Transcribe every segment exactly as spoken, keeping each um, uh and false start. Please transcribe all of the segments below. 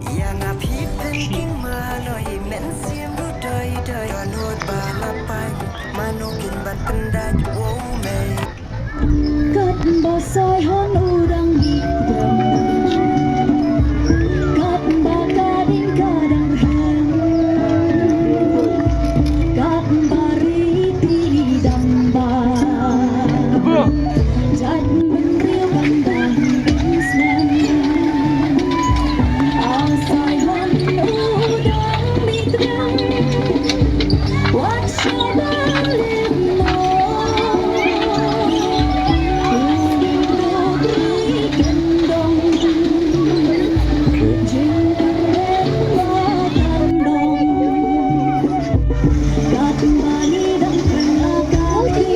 Ïa nga phi pynking maloi, mynsiem ruh doi doi. Dohnud ba la pang, mano kin ban pyndait, wow mei. Katba Saihon u dang dih tyrem, katba ka ding ka dang rhem, katba riti dang ba, jait bynriew ban dang ding snem. A Saihon u dang dih tyrem, wat shah ba lim mo. U ding duk ri kyndong, jingkyrmen ba tang dong. Katba ngi dang kren aka phi,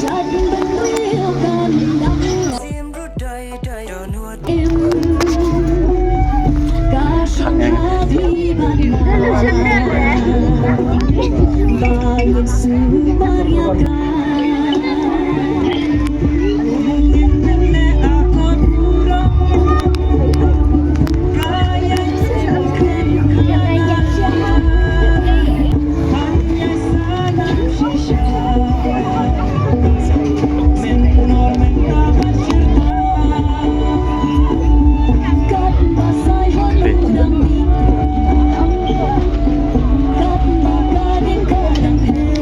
jait bynriew kan dang im. Ka shong ha phi ban ba, ba ngin sumar ïa ka.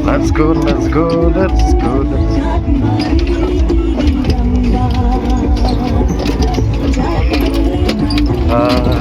Let's go, let's go, let's go, let's go. Ah.